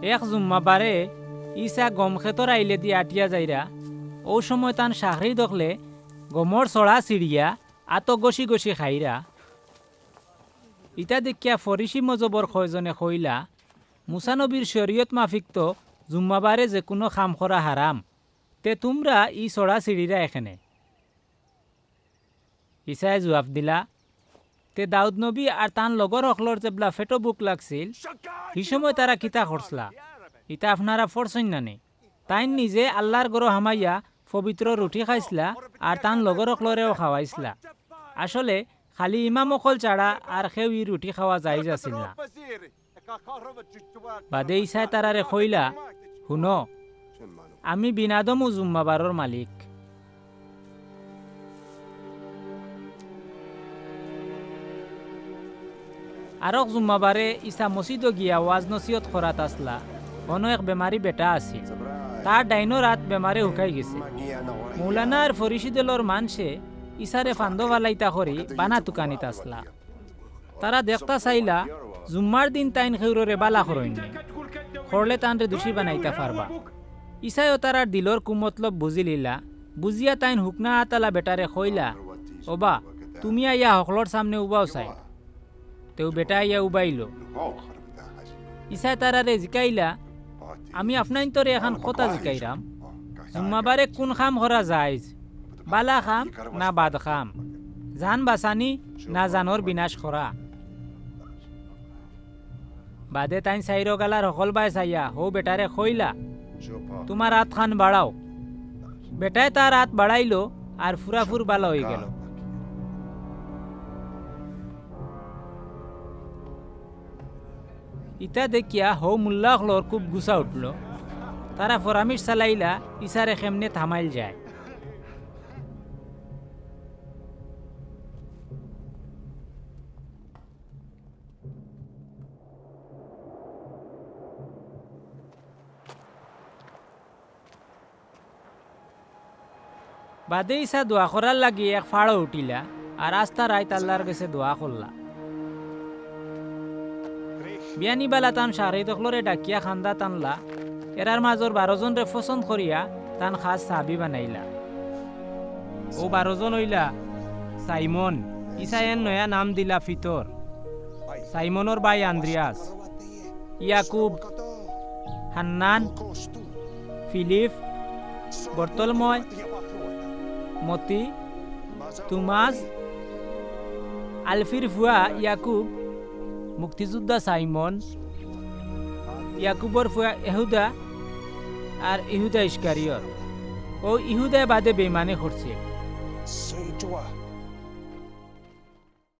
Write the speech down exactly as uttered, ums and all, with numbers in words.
এক জুম্মাবারে ইছা গম খেতর আইলেদি আটিয়া যাইরা, অউ সময় তান শাগরিদ অকলে গমর ছড়া ছিড়িয়া আতো ঘষি ঘষি খাইরা। ইতা দেখিয়া ফরিসি মজবর কয়জনে কইলা, "মুসা নবীর শরিয়ত মাফিক তো জুম্মাবারে যেকুনু কাম করা হারাম, তে তুমরা ই ছড়া ছিড়িরায় কেনে?" ইছায় জুয়াপ দিলা, "তে দাউদ নবী আর তান লগর অকলর যেবলা পেটো ভুক লাগছিল, হি সময় তারা কিতা করছলা? ইতা আপনারা পড়ছইন না নি? তাইন নিজে আল্লার ঘরো হামাইয়া পবিত্র রুটি খাইছলা আর তান লগর অকলরেও খাওয়াইছলা। আসলে খালি ইমাম অকল ছাড়া আর কেউ ই রুটি খাওয়া জায়েজ আছিল না।" বাদে ইছায় তারারে কইলা, "হুনো, আমি বিন আদমউ জুম্মাবারর মালিক।" আরক জুম্মাবারে ইছা মসজিদো গিয়া ওয়াজ নসিহত করাত আছলা, অনো এক বেমারি বেটা আছিল। তার ডাইনর আত বেমারে হুকাই গেছে। মৌলানা আর ফরিসি দলর মানষে ইছারে ফান্দো ফালাইতা করি বানা তুকানিত আছলা। তারা দেখতা চাইলা, জুম্মার দিন তাইন কেউররে বালা করইন নি, করলে তানরে দুষী বানাইতা পারবা। ইছায়ও তারার দিলর কুমতলব বুঝিলিলা, বুঝিয়া তাইন হুকনা আতালা বেটারে কইলা, "ওবা, তুমি আইয়া হকলর সামনে উবাও চাই।" তেউ বেটা আইয়া উবাইলো। ইছায় তারারে জিকাইলা, "আমি আপনাইন্তরে এখান কথা জিকাইরাম, জুম্মাবারে কুন কাম করা জায়েজ? বালা কাম না বাদ কাম? জান বাচানি না জানর বিনাশ করা?" বাদে তাইন চাইরোগালার হকলবায় চাইয়া হউ বেটারে কইলা, "তুমার আতখান বাড়াও।" বেটায় তার আত বাড়াইলো আর ফুরাফুর বালা অইগেলো। ইতা দেখিয়া হউ মুল্লা অকলর খুব গুছা উঠলো। তারা ফরামিশ চালাইলা, ইছারে কেমনে থামাইল যায়। বাদে ইছা দোয়া করার লাগি এক ফাড়ো উঠিলা, আর আস্তা রাইত আল্লার গেছে দোয়া করলা। বিয়ানি বালা তান শাগরিদ অকলরে ডাকিয়া কান্দাত আনলা, এরার মাজর বারো জনরে পছন্দ করিয়া তান খাছ সাহাবি বানাইলা। অউ বারো জন অইলা, সাইমন, ইছায় এন নয়া নাম দিলা পিতর, সাইমনর ভাই আন্দ্রিয়াস, ইয়াকুব, হান্নান, ফিলিপ, বর্তলময়, মতি, তুমাস, আলফির ফুয়া ইয়াকুব, মুক্তিযোদ্ধা সাইমন, ইয়াকুবর ফুয়া এহুদা, আর ইহুদা ইস্কারিয়ত। অউ ইহুদায় বাদে বেইমানি করছে।